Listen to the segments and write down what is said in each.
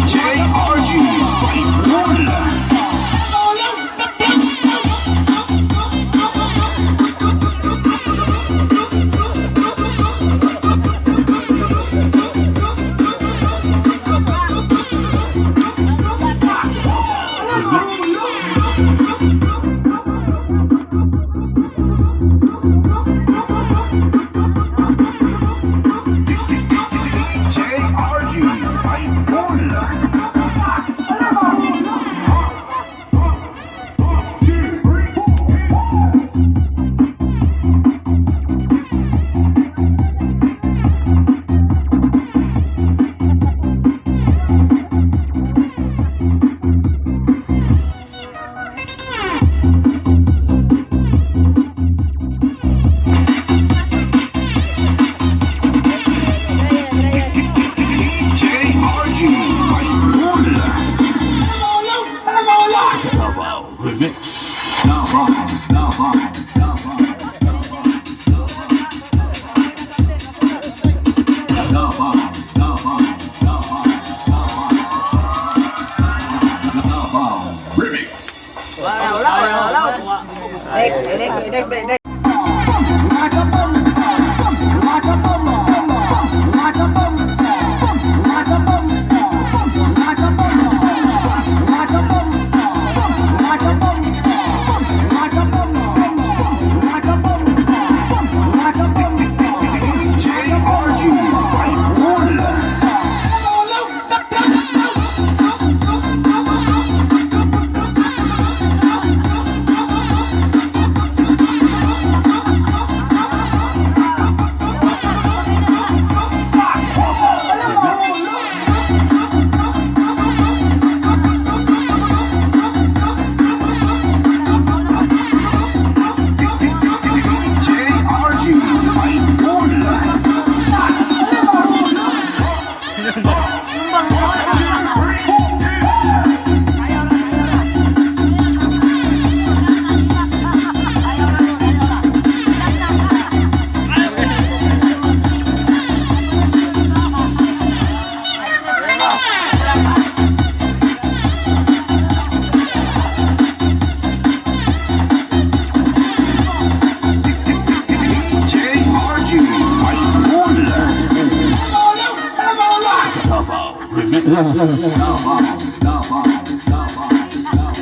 DJ RG Paikul. DJ RG Paikul. DJ RG Paikul. Davao Remix. Davao, Davao, Davao, Davao, Davao, Davao, Davao Remix. Wala, wala, wala, wala. Nek, nek, nek, nek. DJ RG Paikul. DJ RG Paikul. DJ RG Paikul. Davao Remix. Davao, Davao, Davao, Davao, Davao, Davao,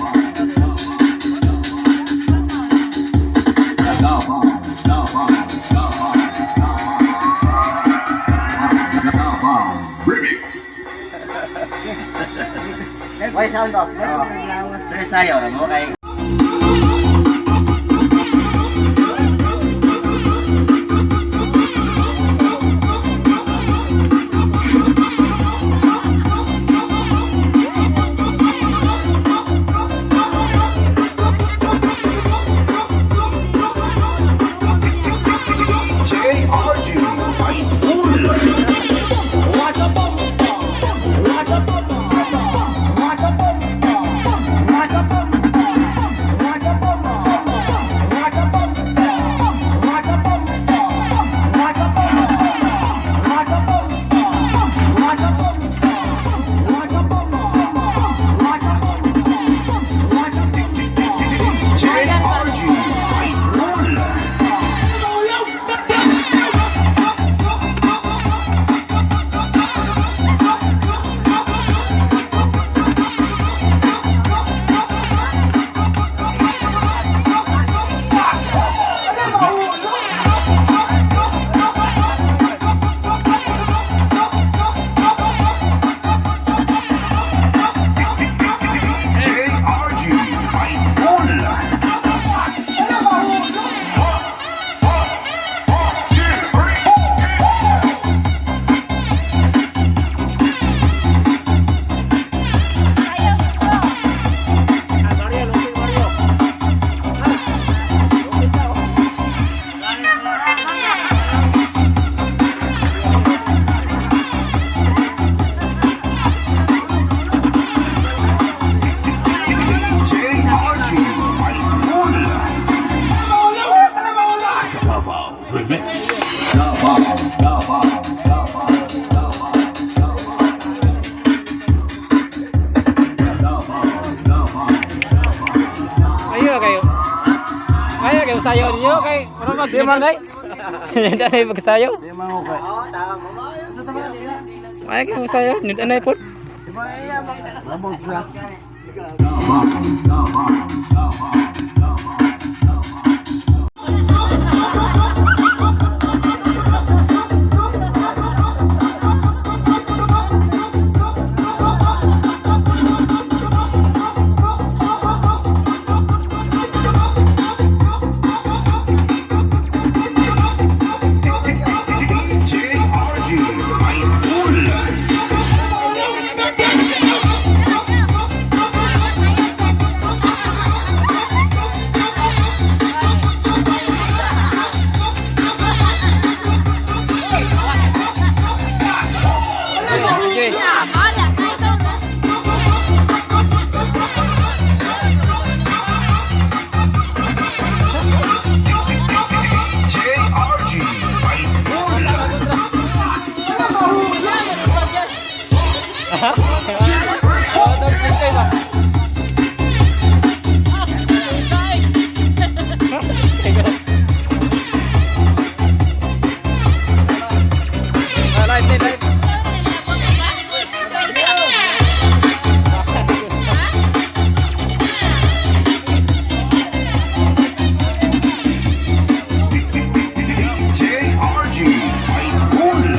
Davao Remix. Why sound off? Sir, sayo ra mo kay DJ RG Paikul. Sayo kay mura mag danay. Danay pagsayo. Di man okay. Ay kay sayo, danay pod. Labog siya. Davao, Davao, Davao, Davao, Davao. DJ RG, Idol. DJ RG, Idol. Oh, dog pintay ba? Ah, live, live, live. DJ RG, Idol.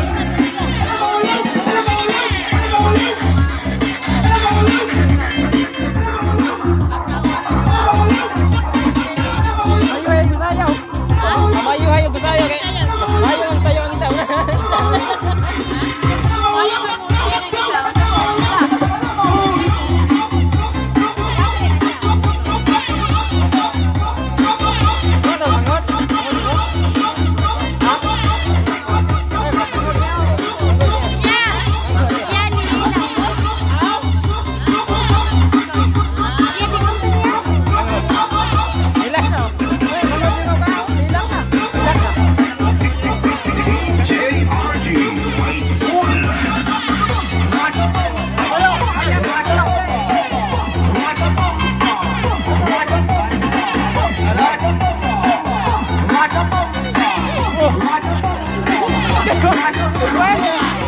Mayo ayo sayo. Mayo ayo sayo kay. Mayo ang sayo ang isa. Ano mangot? Ha? Ilang na. Uy, mangot yun ka. Ilang na. Ilang na. DJ RG, Idol.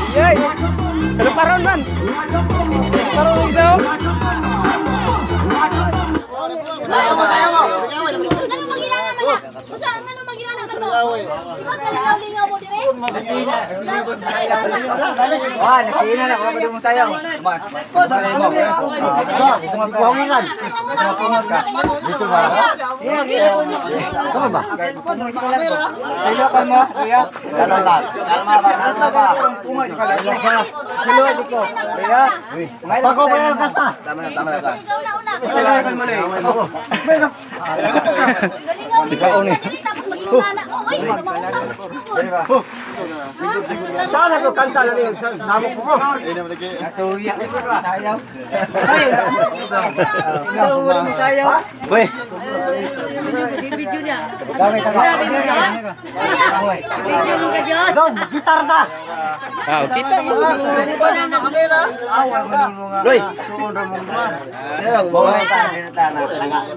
Yay! Pero paron man. Paron isa. Sayo mo, sayo mo. Ano magilana man na? Usa ang ano magilana man mo? Di ba sa lingaw-lingaw mo dire? Wah, nakina na ako mo tayo. Dito ba? Tama ba? Sayo ka mo, kuya. Kalma ba? Kalma ba? Kalma ba? Silo dito. Kuya. Bago pa yan kasta. Tama na, tama na. Ikaw na una. Sigaw ni. Dili tapos magilana. Oh, oy, mausap. Sana ko kanta lang yun. Samo ko mo. Nasuya. Sayaw. Ay, tayo. Boy. Video niya. Gamit ako. Video mo ka dyan. Dong, gitar ta. Ah, kita mo. Loy.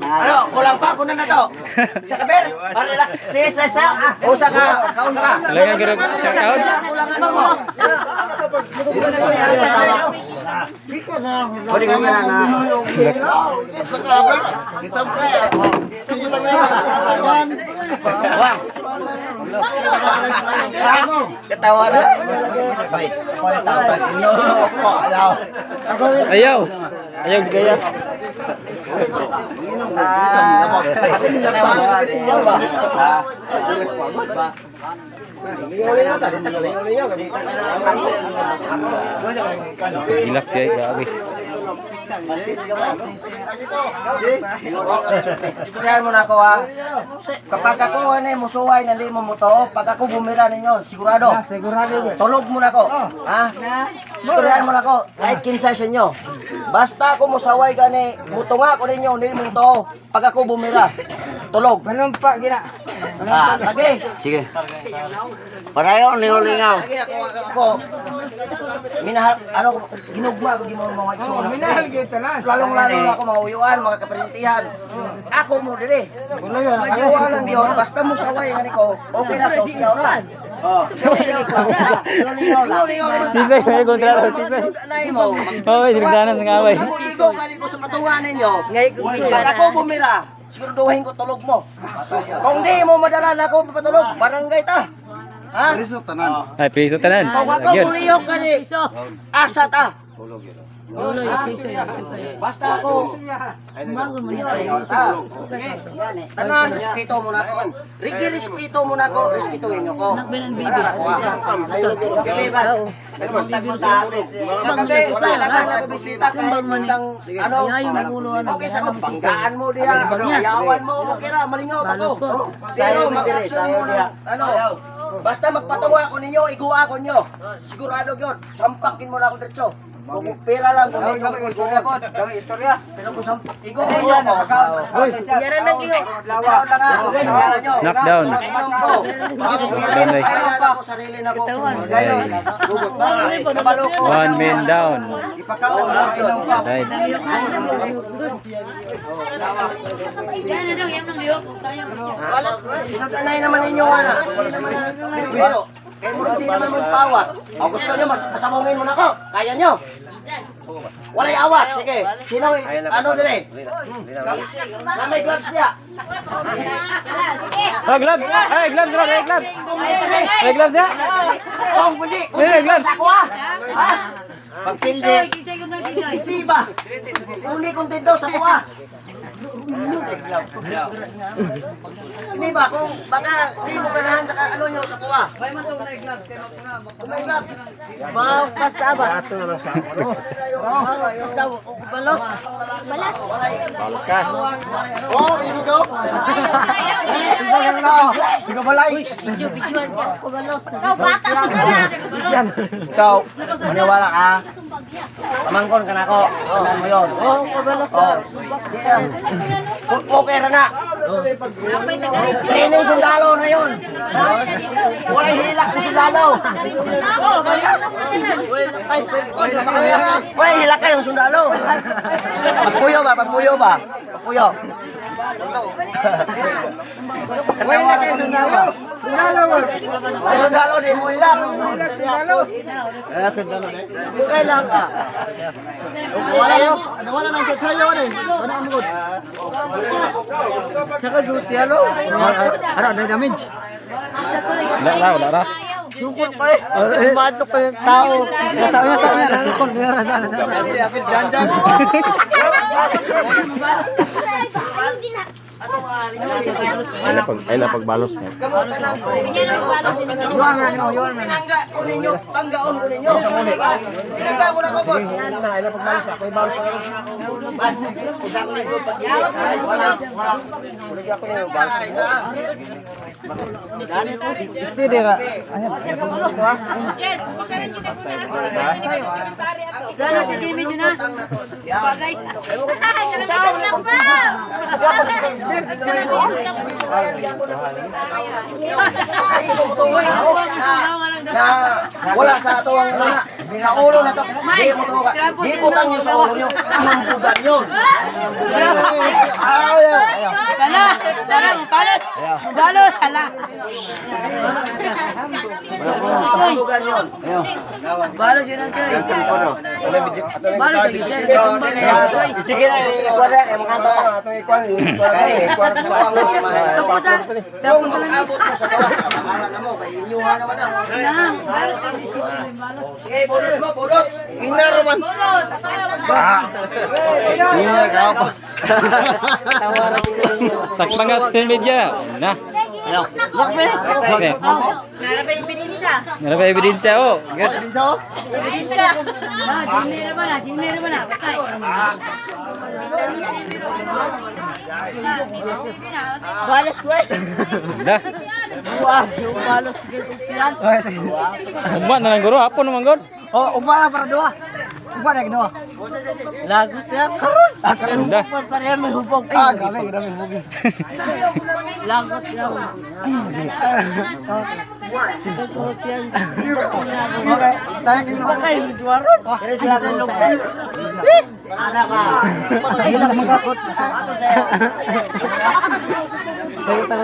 Ano, kulang pa kunan na to. Sa kaber, para lang si sa sa usa ka kaon pa. Talaga gero shout out. Kulang ano mo. Pwede ka na. Sa kaber, kita Wang. Ketawa na. Bay, Ayaw. Ayaw gaya. Gilak siya, grabe. Istoryahan mo na ako ha. Kapag ako ano, musuway na di mo mo to, pag ako bumira ninyo, sigurado. Sigurado. Tulog mo na ako. Ha? Istoryahan mo na ako, kahit kinsa sa inyo. Basta ako musaway gani, mutunga ko ninyo, hindi mo to, pag ako bumira. Tulog. Manumpa gina. Ah, lagi. Sige. Padayon, lingaw-lingaw. Lagi ako ako. Minahal ano ginugma ko gimo mga igsoon. Minahal gyud tanan. Lalong-lalo na ako mga uyuan, mga kaparintihan. Ako mo dire. Ako lang yun, basta mo saway nga niko. Okay na sa usiyaw na. Oh. Sisay, may kontraro, sisay. Oo, sinugdanan sa away. Igo ka ko sa patungan ninyo. Pag ako bumira, siguraduhin ko tulog mo. Kung di mo madala na ako papatulog, barangay ta. Ha? Ay, piso tanan. Kung ako Yun. muliyok ka ni, asa ta. Basta ako. Tanan, respeto mo na ako. Rigi, respeto mo na ako. Respetuhin niyo ko. Ano ako ah. Kagabi, wala lang ako bisita kahit isang ano, okay sa ko, banggaan mo diya, ayawan mo, okay ra, malingaw pa ko. Pero mag-action mo na, ano, basta magpatawa ko ninyo, iguha ko ninyo. Sigurado yun, sampakin mo na ako diretso. Kung pera lang, kung hindi ko iguha. Pero kung sampak, iguha nyo ako. Tinaw lang ah, nagkara nyo. Knockdown. Nakainom ko. Knockdown, guys. Kaya na ako, sarili na ko. Kabalo ko. One man down. Right. Sinatanay naman ninyo, ana. Pero, kaya mo hindi naman magpawa. O gusto nyo, mas pasabungin mo na ako. Kaya nyo. Walay awat. Sige. Sino, ano din eh? Na may gloves niya. Oh, gloves. Ay, gloves, bro. Ay, gloves. Ay, gloves ya. Kung hindi, kung Ay, gloves. ako ah. Ha? Hindi ba? Kung hindi kontento sa kuha. Hindi ba? Kung baka di mo ganahan sa ano nyo sa kuha. Kung may gloves. Balas. Balos ka. Oh, here we go. Ikaw bata pa ka na. Ikaw, maniwala ka. Pamangkon ka na ako. Tandaan mo yun. Oh. Okay ra na. Training sundalo na yun. Walay hilak ng sundalo. Walay hilak kayong sundalo. Pagpuyo ba? Pagpuyo ba? Pagpuyo. Wala kayo sundalo. Sundalo. Ay, sundalo, di mo hilak. Sundalo. Okay lang ka. Wala yun. Wala nang sayo ni. Wala ang good. Saka duty ano? Ano, na damage? Wala ra, wala ra. Sukol pa eh. Umadlok pa yung tao. Sa sa sukol. Ay na pagbalos niya. Tinangga ko ninyo, tanggaon ko ninyo. Tinangga mo na ko, boss. Sana si Jimmy yun na. Bagay. Kalabisan lang pa. Na wala sa ato ang sa ulo na to. Di mo to. Di ko tang sa ulo nyo. Hambugan yun. Ayaw, ayaw. Kana, tara, balos. Balos, hala. Hambugan yun. Balos yun ang soy. Balos yun ang soy. Sige na, ikuha na, kaya mga to. Kung mag-abot mo sa gawas, pangalan na mo, kay inyuha naman na. Nang, balos balos. Sige, bonus mo, bonus. Winner man. Balos. Sakpang ka social media. Na. Lakbe. Okay. Nara pa ebidensya. Meron pa ebidensya oh. Good. Ebidensya. Na, Jimmy ra ba na? Jimmy ra ba na? Patay. Balas ko eh. Na. Balas sige. Ugma na lang guro, hapon naman gud. Oh, ugma na para duha. Uba na gino. Lagot ya karon. Ganda. Pareha may hubog. Ah, grabe, grabe hubog. Lagot ya. Okay, sayang gino. Okay, duwaron. Ana ka. Ay, lang magakot. Sayo ta.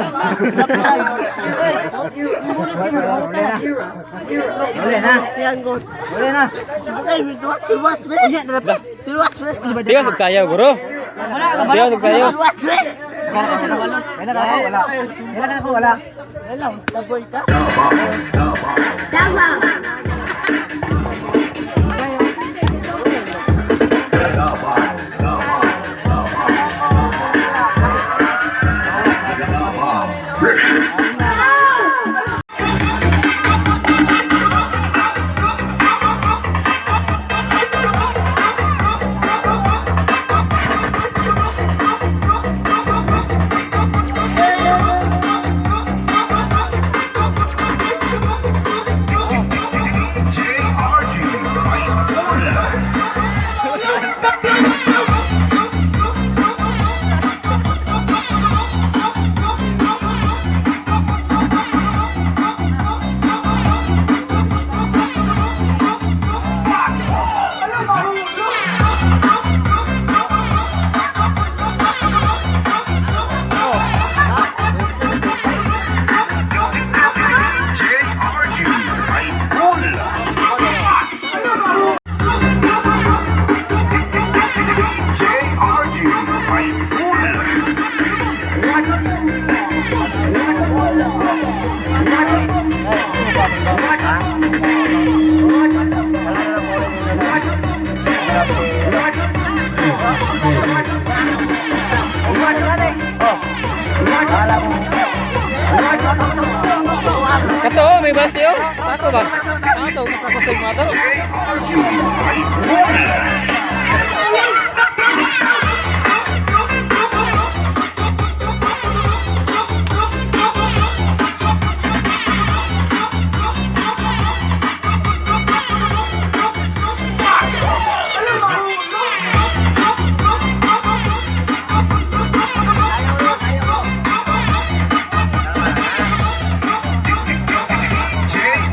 Boleh na. Boleh na. Tiwas we. Tiwas we. Tiwas og sayaw, guro. Tiwas og sayaw. Tiwas we. Wala ka wala. Wala ka wala. Wala, tagoy ka. Tama. JRG Idol. JRG Idol. JRG Idol. Kato, oh, may basi oh. Sako ba? Ato, sako sa mga to. JRG Idol. JRG Idol. JRG Idol.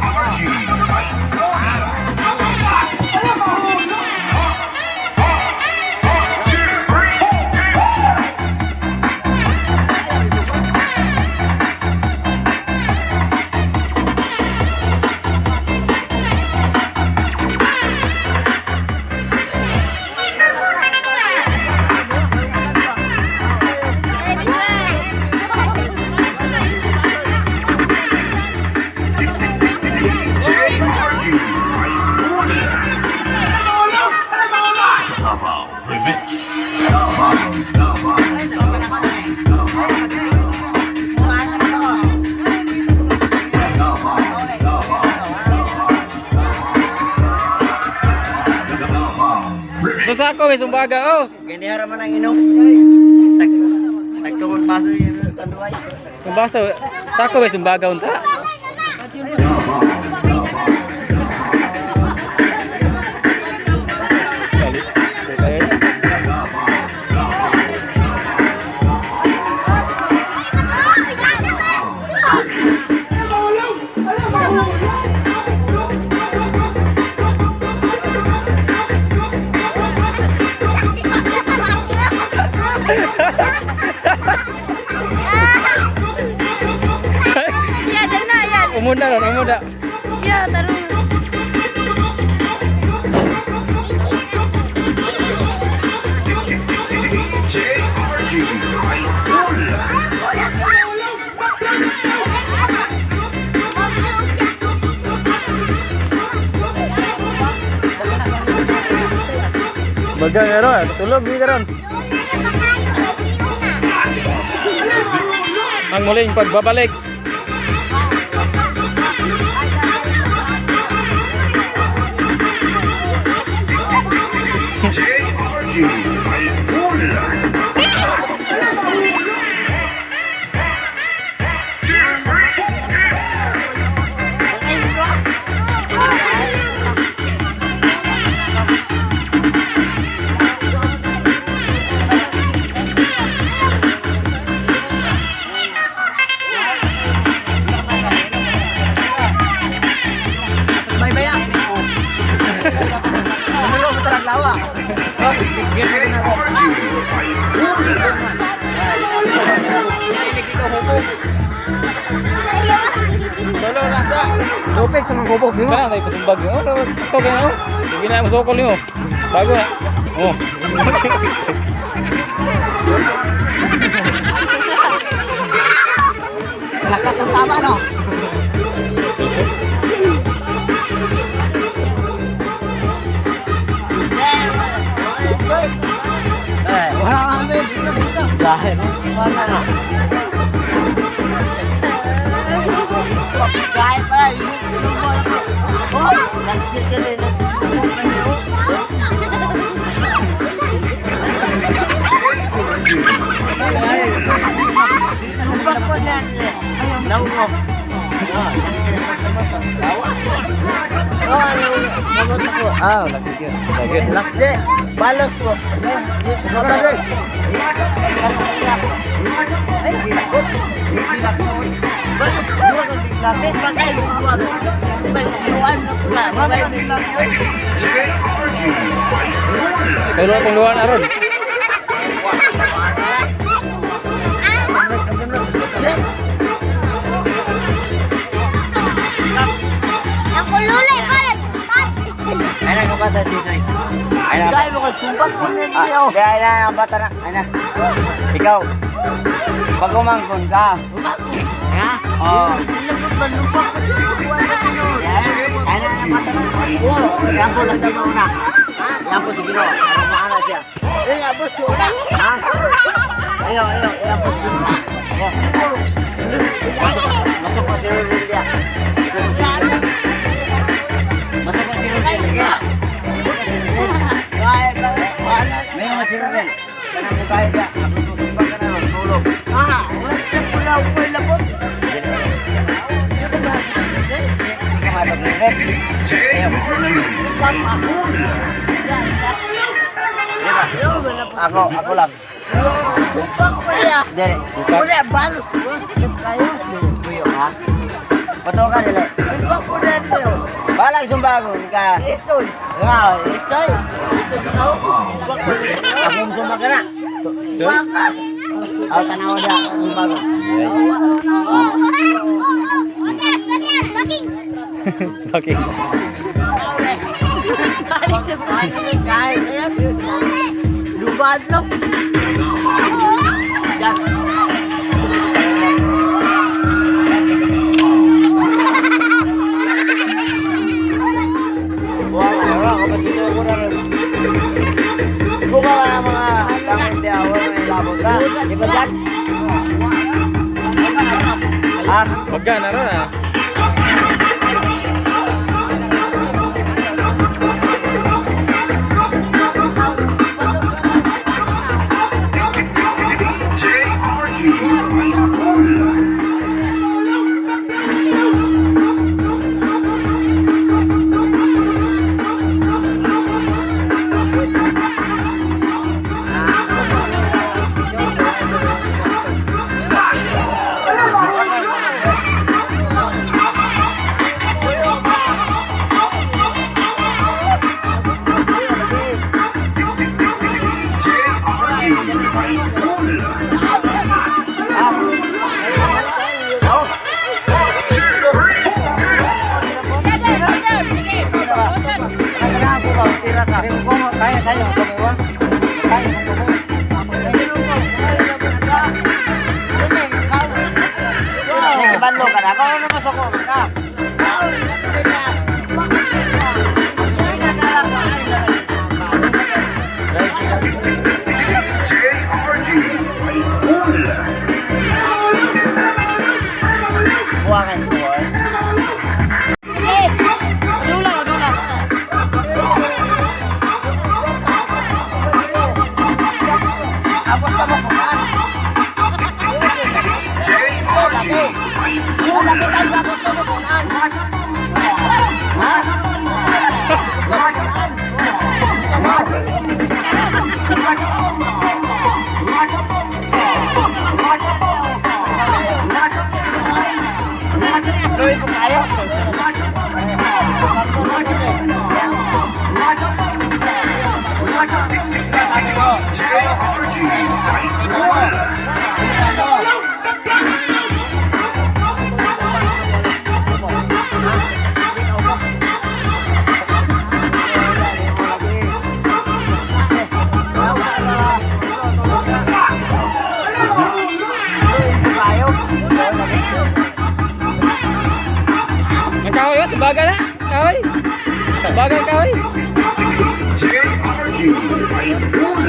Davao Remix. Davao, Davao, Davao, Davao, Davao Remix. Do sako may sumbaga oh. Ganihara man ang inom. Tag tagtungod baso yun tanduay. Sumbaso, sako may sumbaga unta. Davao, Davao. Dali. Dali. Ya, dali na yan. Umuna ron, umuna. Ya, tarong. JRG Idol. Baga nga ron, tulog di ka ron. Ang muling pagbabalik. JRG Idol. Oh! Lupit kung hubog nimo. Wala may pasumbag. Oh, sakto kayo. Hindi na masukol nimo. Bago na. Oh. Lakas ang tama no. Eh, wala na kasi dito dito. Dahil wala na. Kahit pala, oh, nagsisilin na. Sumbak ko na. Naungo. Ah, lakse. Balos mo. Balos ko. Tulo akong luwan aron. Ako lulay para Ay na ka bata sisoy. Ay na. Dahil mo sumbak ko na niyo. Ay na ang bata na. Ay na. Ikaw. Pag umangkon ka. Ha? Oo. Lupot ba lupak pa siya sa buwan na ano? Ay na ang bata na. Oo. Yan po sa Ginoo na. Yan po sa Ginoo. Maana siya. Eh, abo siya na. Ha? Ayo, ayo, yan po sa Ginoo. Ayo. Masuk pa si Rodel dia. Masuk pa si Rodel. Masuk pa si Rodel. May mga si Rodel. Kanang mo kayo dia. Ako ka na tulog. Ah, wala ko labot. Hindi ka matag Rodel. Ayo. Ako, ako lang. Sumbak ko niya. Dere. Wala balos. Kuyo ha. Pato ka dili. Sumbak ko na niyo. Balag sumbagon ka. Isoy. Ah, isoy. Isoy ka. Ako sumba ka na. Baka. Aw tanaw dia sumbagon. Atras, atras, baking. Okay. Lubad lang. Wala ka ba sino ko na ron. Buka ka mga tangan dia wala may labot ka. Di ba dyan? Ha? Wag ka na ron ah. Kaya tayo, kaya. Nagkibanlo ka na. Kung ano masuko ka. Buwangan ko. Sige. Madula, madula. Ako sa mo kunan. Laki. Laki tayo gusto mo kunan. Idol. Ang kahoy, oh, sumbaga na. Kahoy. Sumbaga ang kahoy. JRG Idol.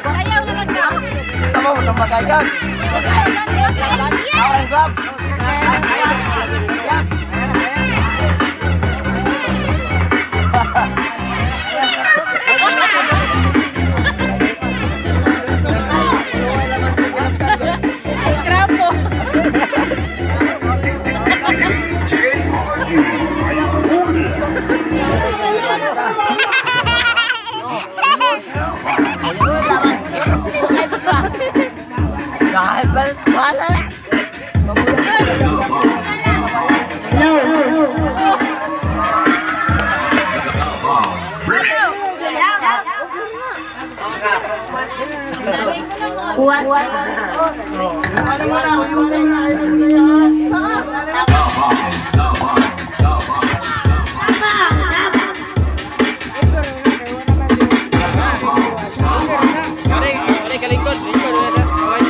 Ayaw naman ka. Tama mo sa bagay ka. Ang gloves. Ay, krapo. JRG Idol. Dahil ba wala na. What? Pare, pare, kalingkod. Lingkod, wala siya. Kahoy.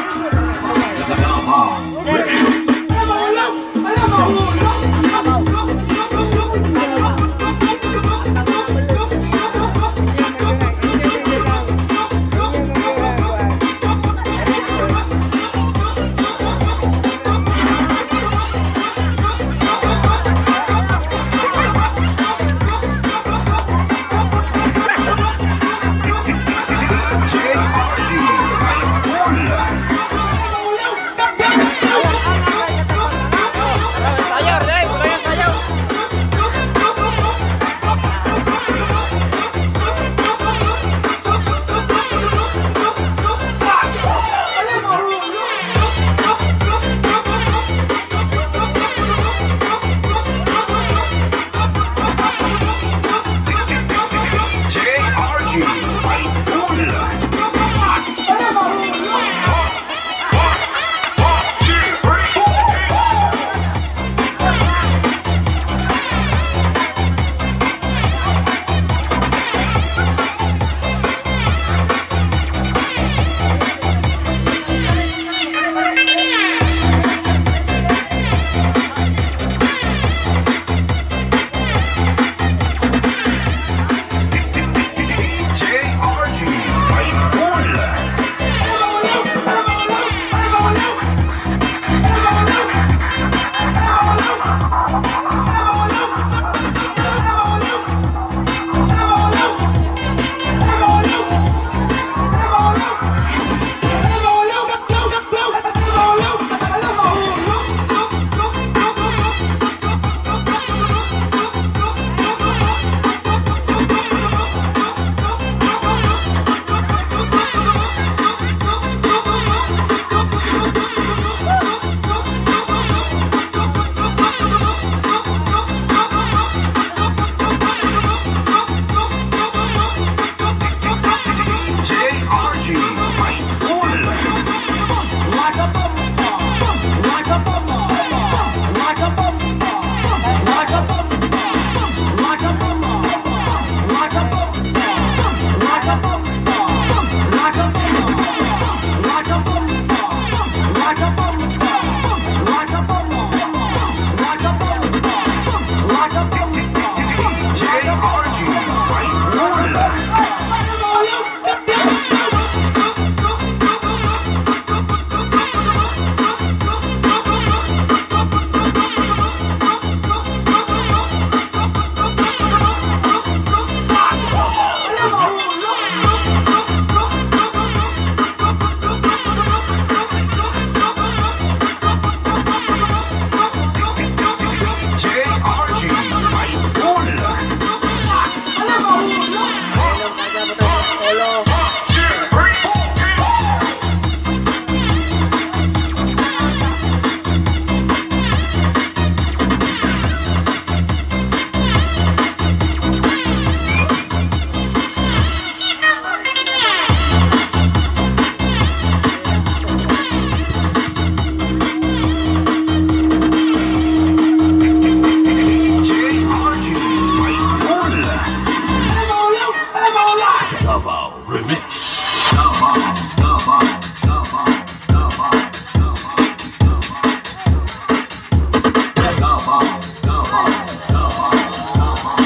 Davao, Davao, Davao, Davao.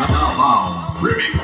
Davao Remix.